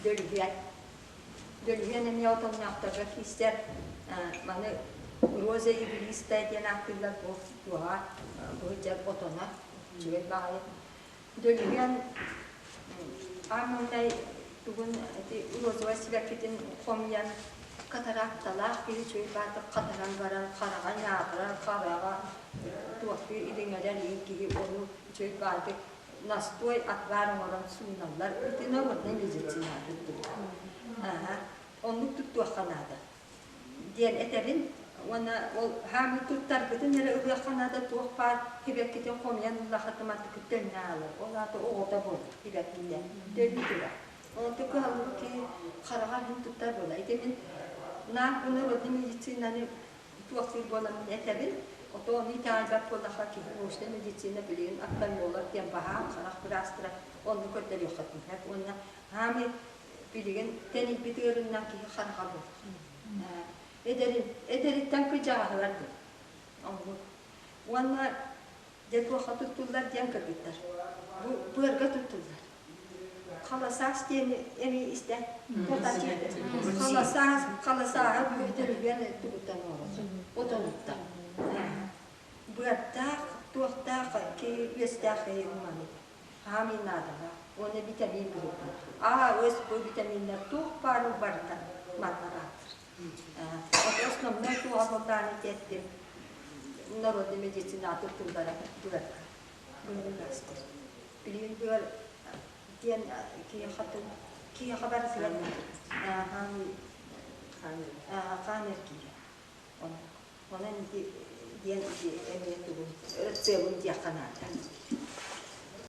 Дөлүһүөн. Дөлүһүөн эмиэ отонноохторго киирсэр. Маны роза иглистая диэн ааттыыллар бу туоһа быһыдьар отоно үчүгэй баҕайы. Дөлүһүөн аан маҥнай тугун ити розовай сибэккитин хомуйан катаракталаах киһи үчүгэй баатыр хатаран баран хараҕа ньааҕырар, хараҕа туохтуу ириҥэрэр иһин киһи ону үчүгэй баайдык настой отвар оҥорон сууналлар. Ити народнай медицина туттубут. Оннук туттуохха наада диэн этэбин. Уонна ол хаамыы туттаргытын эрэ ылыахха наада, туох баар сибэккитин хомуйан ыллаххытына мантыкыт төннө аалар. Ол аата оҕото буолар сибэккитэ төрүү турар. Онтон кыһаллыбыт киһи хараҕа иһин туттар буолар. Ити мин наах бу народнай медицинаны туохтуур буоламмын этэбин. Ото ону итэҕэйбэт буоллахха киһи научнай медицина билигин офтальмолог диэн баһаам харах быраастара онну көрдөрүөххүтүн сөп. Уонна хаамыы билигин тэнийбит ыарыынан киһи хараҕа буолар. Эдэрин, эдэриттэн кыдьааһылар дуу. Оннук. Уонна дьэ туохха туттуллар диэн кыргыттар. Бу быарга туттуллар. Халасаас диэни эмиэ истэ. Халасаас, халасааһы бүөтүрүгэн тугуттан оҥорор. Отонуттан. Быардаах, туохтаах, киһи үөстээх киһи уманы. Хаамыы наадалаах уонна витамин быһыытынан. А, С, Б витаминнар туох баар барыта манна бааллар. Основной туоҕа буоллаҕына ити народный медицина туттуллара быарга. Быарыҥастыр. Билигин быар диэн киһиэхэ киһиэхэ барытыгар хаан эргиирэ. Онон ити диэн ити эмиэ тугун рецебын диэххэ наада.